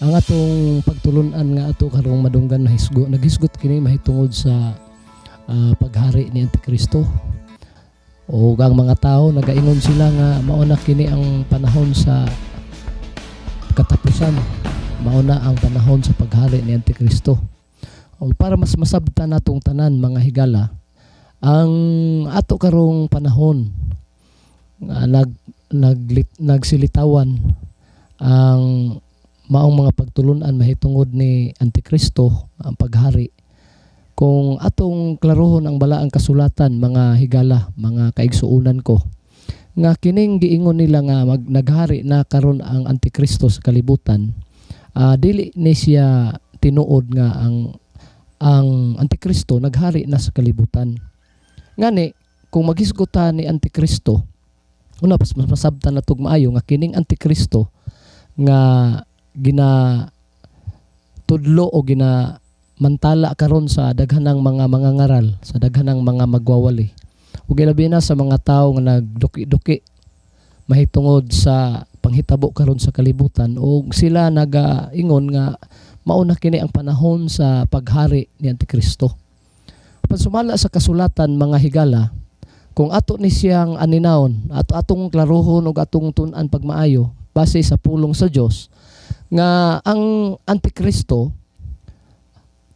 Ang atong pagtulunan nga ato karong madunggan nahisgo, naghisgot kini mahitungod sa paghari ni Antikristo. O ang mga tao nagaingon sila nga mao na kini ang panahon sa katapusan. Mao na ang panahon sa paghari ni Antikristo. O para mas masabtan natong tanan, mga higala, ang ato karong panahon nga nagsilitawan ang maong mga pagtulunan mahitungod ni Antikristo, ang paghari. Kung atong klarohon ang balaang kasulatan, mga higala, mga kaigsuonan ko, nga kining giingon nila nga naghari na karon ang Antikristo sa kalibutan, dili ni siya tinuod nga ang Antikristo naghari na sa kalibutan. Ngani kung maghisgutan ni Antikristo, una pas mas masabtan natog maayo nga kining Antikristo nga gina tudlo o gina mantala karon sa daghanang mga mangangaral, sa daghanang mga magwawali ug ilabi na sa mga tawo nga nagduki-duki mahitungod sa panghitabo karon sa kalibutan, ug sila nagaingon nga mao na kini ang panahon sa paghari ni Antikristo. Pansumala sa kasulatan, mga higala, kung ato ni siyang aninawon, ato atong klarohon ug atong tun-an pagmaayo base sa pulong sa Dios nga ang Antikristo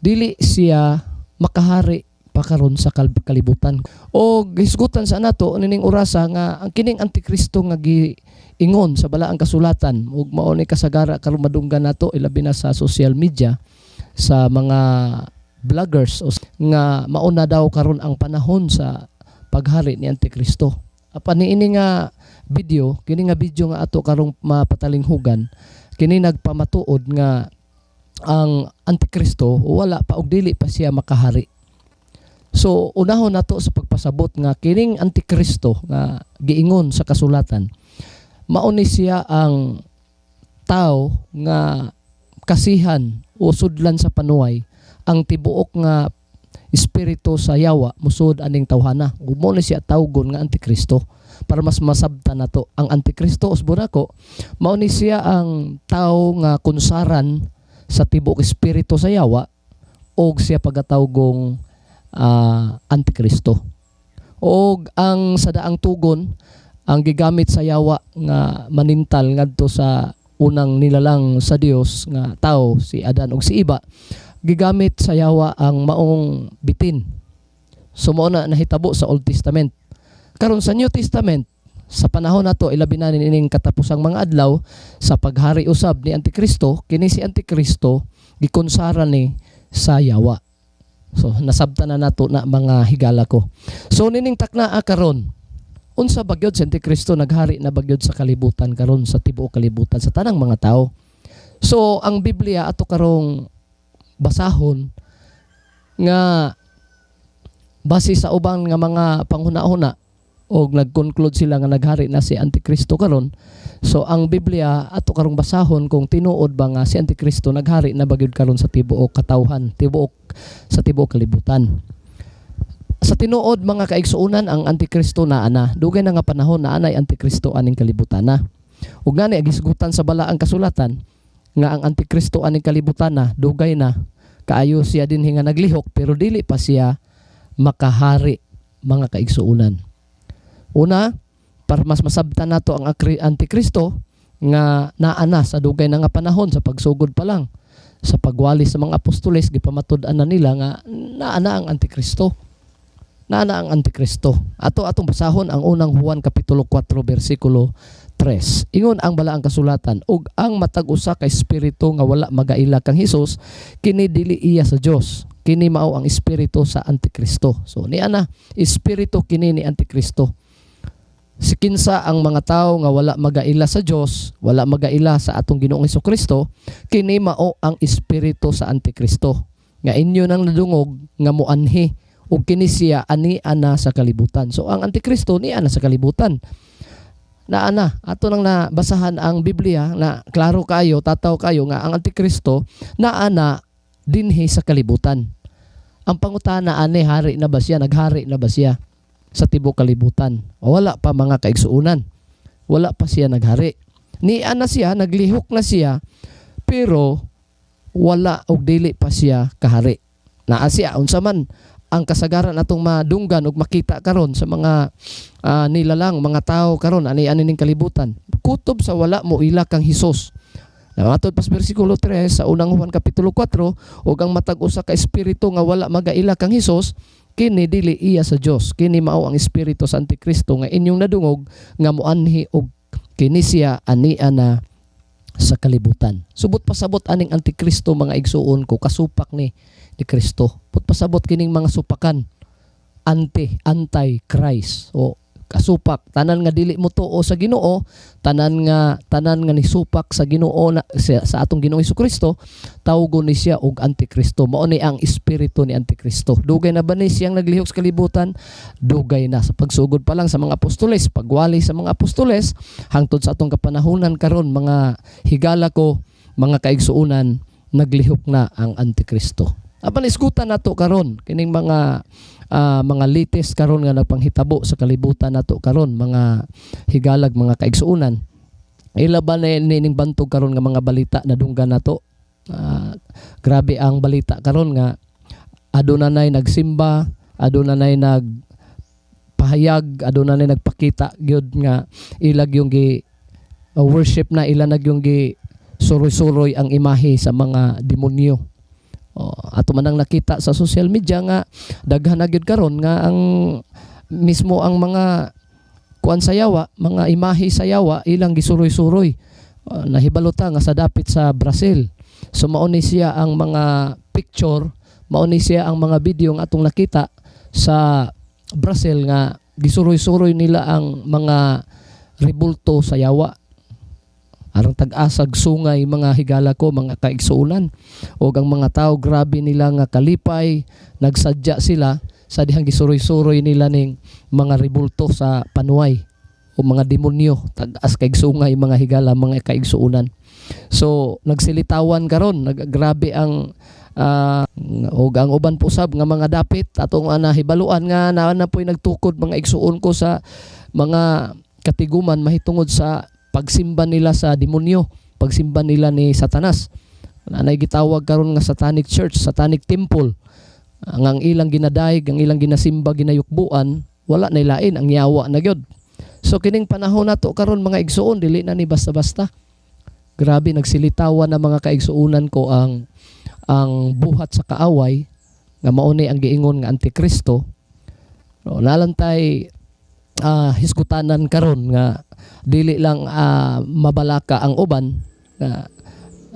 dili siya makahari pa karon sa kalibutan. O hisgutan sa nato nining orasa nga ang kining Antikristo nga giingon sa balaang kasulatan ug mao ni kasagara karon madunggan nato, ilabi na sa social media, sa mga vloggers o nga mao na daw karon ang panahon sa paghari ni Antikristo. Apan niini nga video, kini nga video nga ato karong mapatalinghugan, kini nagpamatuod nga ang Antikristo wala pa og dili pa siya makahari. So unahon nato sa pagpasabot nga kining Antikristo nga giingon sa kasulatan, mao ni siya ang tao nga kasihan o sudlan sa panuway ang tibuok nga espiritu sa yawa musod aning tawhana. Ug mao ni siya tawgon nga Antikristo. Para mas masabtan nato ang Antikristo, usbon nako, mao ni siya ang tao nga kunsaran sa tibuok espiritu sa yawa og siya pagatawgong Antikristo. Og ang sa daang tugon ang gigamit sa yawa nga manintal ngadto sa unang nilalang sa Dios nga tao, si Adan ug si Eva, gigamit sa yawa ang maong bitin. So mao na nahitabo sa Old Testament. Karon sa New Testament, sa panahon nato, ilabi na niining katapusang mga adlaw sa paghari usab ni Antikristo, kini si Antikristo gikonsara ni sa yawa. So nasabtan na nato na, mga higala ko. So nining taknaa karon, unsa ba gyud si Antikristo? Naghari na ba gyud sa kalibutan karon, sa tibuok kalibutan, sa tanang mga tao? So ang Biblia ato karong basahon nga base sa uban nga mga panghuna-huna og nag-conclude sila nga naghari na si Antikristo karon. So ang Biblia ato karong basahon kung tinuod ba nga si Antikristo naghari na ba gyud karon sa tibuok katawhan, tibuok sa tibuok kalibutan. Sa tinuod, mga kaigsuonan, ang Antikristo naa na. Dugay na nga panahon naa nay Antikristo aning kalibutan na. Ug ngani gisgutan sa balaang kasulatan nga ang Antikristo aning kalibutan na dugay na kaayo siya dinhi nga naglihok, pero dili pa siya makahari, mga kaigsuonan. Una, para mas masabtan nato ang Antikristo nga naa na sa dugay na nga panahon, sa pagsugod pa lang sa pagwali sa mga apostoles, gipamatud-an na nila nga naa na ang Antikristo. Naa na ang Antikristo. Ato atong basahon ang Unang Juan kapitulo 4 bersikulo 3. Ingon ang balaang kasulatan, "Ug ang matag usa ka espiritu nga wala magaila kang Hesus, kini dili iya sa Dios. Kini mao ang espiritu sa Antikristo." So niya na, espiritu kini ni Antikristo. Si kinsa ang mga tao nga wala magaila sa Dios, wala magaila sa atong Ginoong Kristo, kini mao ang espiritu sa Antikristo. Nga inyo nang nadungog nga muanhi ug kini siya ani ana sa kalibutan. So ang Antikristo ni ana sa kalibutan. Naa na ato nang nabasahan ang Biblia na klaro kayo, tataw kayo nga ang Antikristo naa na dinhi sa kalibutan. Ang pangutana ani, hari na ba siya? Naghari na ba siya sa tibuok kalibutan? Wala pa, mga kaigsuonan. Wala pa siya naghari. Ni ana siya, naglihok na siya, Pero wala og dili pa siya kahari. Naa siya unsa man ang kasagaran atong madunggan ug makita karon sa mga nilalang mga tao karon ani ani ning kalibutan. Kutob sa wala mo ila kang Hesus. Namatod pas bersikulo 3 sa Unang Juan kapitulo 4, ug ang matag usa ka espiritu nga wala magaila kang Hesus, kini dili iya sa Dios. Kini mao ang espiritu sa Antikristo nga inyong nadungog nga moanhi og kini siya ania na sa kalibutan. Subot pasabot aning Antikristo, mga igsuon ko, kasupak ni Kristo. But pasabot kining mga supakan anti anti Christ o kasupak, tanan nga dili mo tuo sa Ginoo, tanan nga nisupak sa Ginoo na, sa atong Ginoong Kristo, tawgon ni siya og Antikristo. Mao ni ang espiritu ni Antikristo. Dugay na ba ni siyang naglihok sa kalibutan? Dugay na, sa pagsugod pa lang sa mga apostoles, pagwali sa mga apostoles hangtod sa atong kapanahunan karon, mga higala ko, mga kaigsuonan, naglihok na ang Antikristo. Apan isgutan nato karon kining mga latest karon nga nagpanghitabo sa kalibutan nato karon, mga higalag, mga kaigsuonan. Ila ba ni ning bantog karon nga mga balita na dunggan nato? Grabe ang balita karon nga aduna nay nagsimba, aduna nay nag pahayag, aduna nay nagpakita gyud nga ilag yung gi worship na, ila na yung gi suroy-suroy ang imahe sa mga demonyo. Oh, ato man ang nakita sa social media nga daghan na gyud karon nga ang mismo ang mga kuan sa yawa, mga imahe sa yawa, ilang gisuroy-suroy. Nahibalo ta nga sa dapit sa Brazil. So mao ni siya ang mga picture, mao ni siya ang mga video nga atong nakita sa Brazil nga gisuroy-suroy nila ang mga rebulto sa yawa. Arang tag-asag sungay, mga higala ko, mga kaigsuonan. O ang mga tao, grabe nila nga kalipay, nagsadya sila sa dihang gisuroy-suroy nila ning mga rebulto sa panuay o mga demonyo. Tag-as kay sungay, mga higala, mga kaigsuonan. So nagsilitawan karon, grabe ang og ang uban po sab nga mga dapit atong nahibaluan nga naa na po'y nagtukod, mga igsuon ko, sa mga katiguman mahitungod sa pagsimba nila sa demonyo, pagsimba nila ni Satanas. Nanay gitawag karon nga satanic church, satanic temple. Ang ilang ginadayeg, ang ilang ginasimba, ginayukbuan, wala na ilain, ang yawa na gyud. So kining panahon nato karon, mga igsuon, dili na ni basta-basta. Grabe nagsilitawan na, mga kaigsuonan ko, ang buhat sa kaaway nga mao ni ang giingon nga Antikristo. No, nalantay hisgutanan karon nga dili lang mabalaka ang uban nga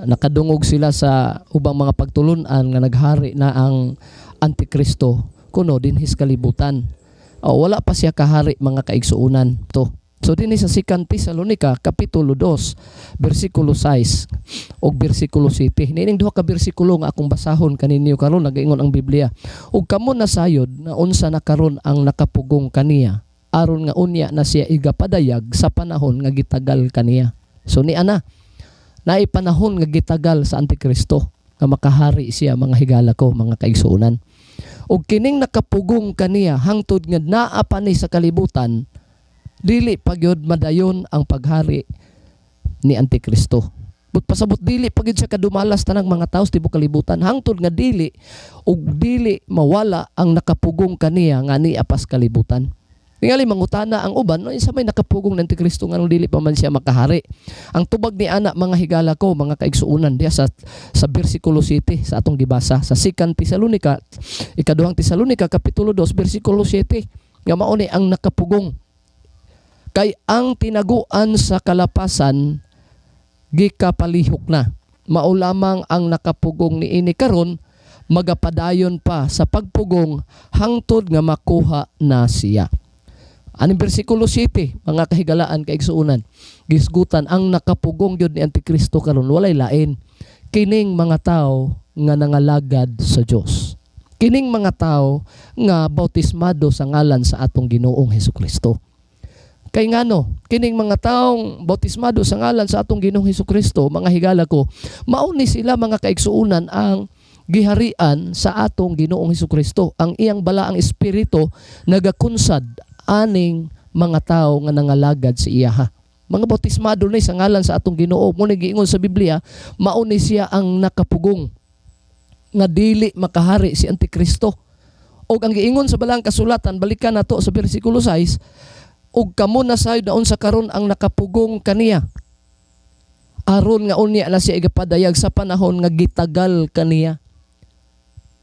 nakadungog sila sa ubang mga pagtulunan nga naghari na ang Antikristo kuno dinhi sa kalibutan. O, wala pa siya kahari, mga kaigsuonan to. So dinhi sa 2 Tesalonica kapitulo 2 bersikulo 6 ug bersikulo 7. Niining duha ka bersikulo nga akong basahon kaninyo karon, nagaingon ang Biblia. "Ug kamo nasayod na unsa na karon ang nakapugong kaniya, aron nga unya na siya igapadayag sa panahon nga gitagal kaniya." So ni ana naay panahon nga gitagal sa Antikristo nga makahari siya, mga higala ko, mga kaigsuonan. Ug kining nakapugong kaniya, hangtod nga naa pa ni sa kalibutan, dili pa gyud madayon ang paghari ni Antikristo. But pasabot dili pa gyud siya kadumalas tanang mga tao sa tibuok kalibutan hangtod nga dili ug dili mawala ang nakapugong kaniya nga niya pas kalibutan. Tingali mangutana ang uban, no, sa may nakapugong ng Antikristo nga dili pa man siya makahari? Ang tubag ni ana, mga higala ko, mga kaigsuonan, diya sa bersikulo 7 sa atong gibasa sa 2 Tesalonica, Ikaduhang Tesalonica kapitulo 2 bersikulo 7, nga mao ni ang nakapugong. "Kay ang tinaguan sa kalapasan gikapalihok na. Mao lamang ang nakapugong niini karon magapadayon pa sa pagpugong hangtod nga makuha na siya." Aning bersikulo 7, mga kahigalaan, kaigsuonan, gisgutan ang nakapugong gyud ni Antikristo karon walay lain kining mga tao nga nangalagad sa Dios. Kining mga tao nga bautismado sa ngalan sa atong Ginoong Hesukristo. Kay ngano, kining mga taong bautismado sa ngalan sa atong Ginoong Hesukristo, mga higala ko, mao ni sila, mga kaigsuonan, ang giharian sa atong Ginoong Hesukristo. Ang iyang balaang espiritu nagakunsad aning mga tao nga nangalagad sa iyaha. Mga bautismado ni sa ngalan sa atong Ginoo. Mao giingon sa Biblia, mao ni siya ang nakapugong nga dili makahari si Antikristo. Og ang giingon sa Balaang Kasulatan, balikan nato sa bersikulo 6, "Ug kamo na sayod naon sa karon ang nakapugong kaniya, aron nga unya na siya igapadayag sa panahon nga gitagal kaniya."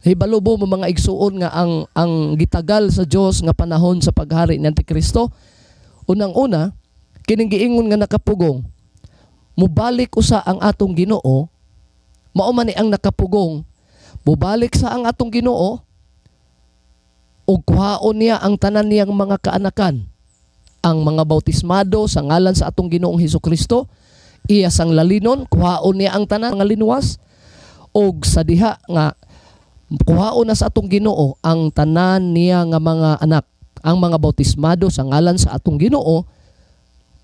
Hibalo mo, mga igsuon, nga ang gitagal sa Dios nga panahon sa paghari ni Antikristo? Unang-una, kining giingon nga nakapugong, mubalik usa ang atong Ginoo, mao man ni ang nakapugong. Mubalik sa ang atong Ginoo ug kuhaon niya ang tanan niyang mga kaanakan, ang mga bautismado sa ngalan sa atong Ginoong Hesus Kristo, iya sang lalinon, kuhaon niya ang tanan mga linuwas. Og sa diha nga kuhaon na sa atong Ginoo ang tanan niya nga mga anak, ang mga bautismado sa ngalan sa atong Ginoo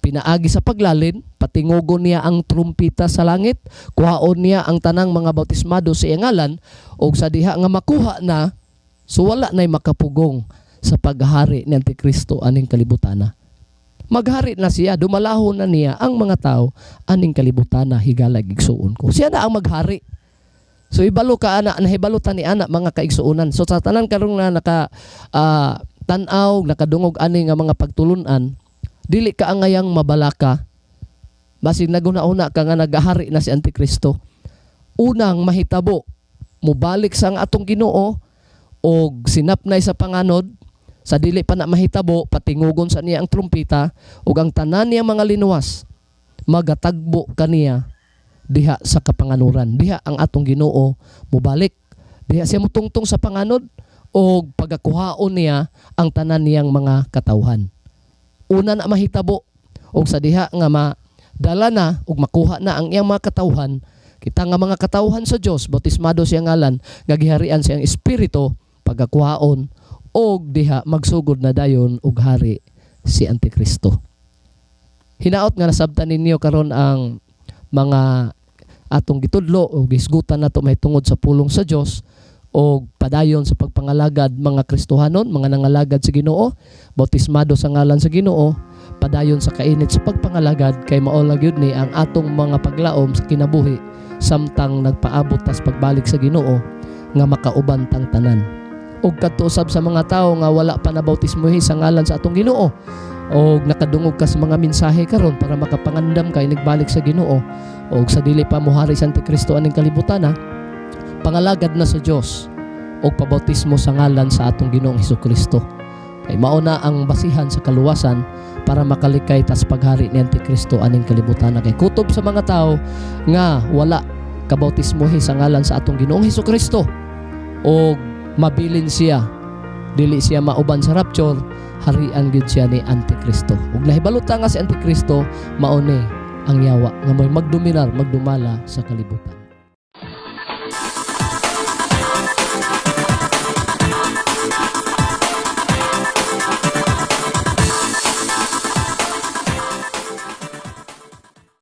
pinaagi sa paglalin, patingugon niya ang trumpita sa langit, kuhaon niya ang tanang mga bautismado sa iyang ngalan, ug sa diha nga makuha na, so wala na'y makapugong sa paghari ni Antikristo aning kalibutana. Maghari na siya, dumalahon na niya ang mga tao aning kalibutana, higala, igsuon ko. Siya na ang maghari. So ibalo ka ana, nahibalo ta ni ana, mga kaigsuonan. So sa tanan karon nga naka tan-aw, nakadungog ani nga mga pagtulunan, dili ka angayang mabalaka. Basig naguna-una ka nga nagahari na si Antikristo. Unang mahitabo, mubalik sa ang atong Ginoo og sinapnay sa panganod. Sa dili pa na mahitabo, patingugon sa niya ang trumpita ug ang tanan niya mga linuwas magatagbo kaniya diha sa kapanganuran. Diha ang atong Ginoo mubalik. Diha siya mutungtong sa panganod og pagakuhaon niya ang tanan niyang mga katawhan. Una na mahitabo, og sa diha nga madala na ug makuha na ang iyang mga katawhan, kita nga mga katawhan sa Dios, bautismado sa iyang ngalan, nga giharian sa iyang espiritu, pagakuhaon og diha magsugod na dayon og hari si Antikristo. Hinaot nga nasabtan ninyo karon ang mga atong gitudlo o gisgutan nato mahitungod sa pulong sa Dios, og padayon sa pagpangalagad, mga Kristohanon, mga nangalagad sa Ginoo, bautismado sa ngalan sa Ginoo, padayon sa kainit sa pagpangalagad kay mao lang gyud ni ang atong mga paglaom sa kinabuhi samtang nagpaabot tas pagbalik sa Ginoo nga makauban tang tanan. Og kadto usab sa mga tawo nga wala pa nabautismohi sa ngalan sa atong Ginoo og nakadungog ka sa mga mensahe karon para makapangandam ka inigbalik sa Ginoo, og sa dili pa mohari sa Antikristo aning kalibutan, pangalagad na sa Dios og pabautismo sa ngalan sa atong Ginoong Hesukristo. Kay mao na ang basihan sa kaluwasan para makalikay tas paghari ni Antikristo aning kalibutan. Kay kutob sa mga tao nga wala kabautismohi sa ngalan sa atong Ginoong Hesukristo og mabilin siya, dili siya mauban sa rapture, harian gyud siya ni Antikristo. Ug nahibalo ta nga si Antikristo mao ni ang yawa nga mo'y magdominar, magdumala sa kalibutan.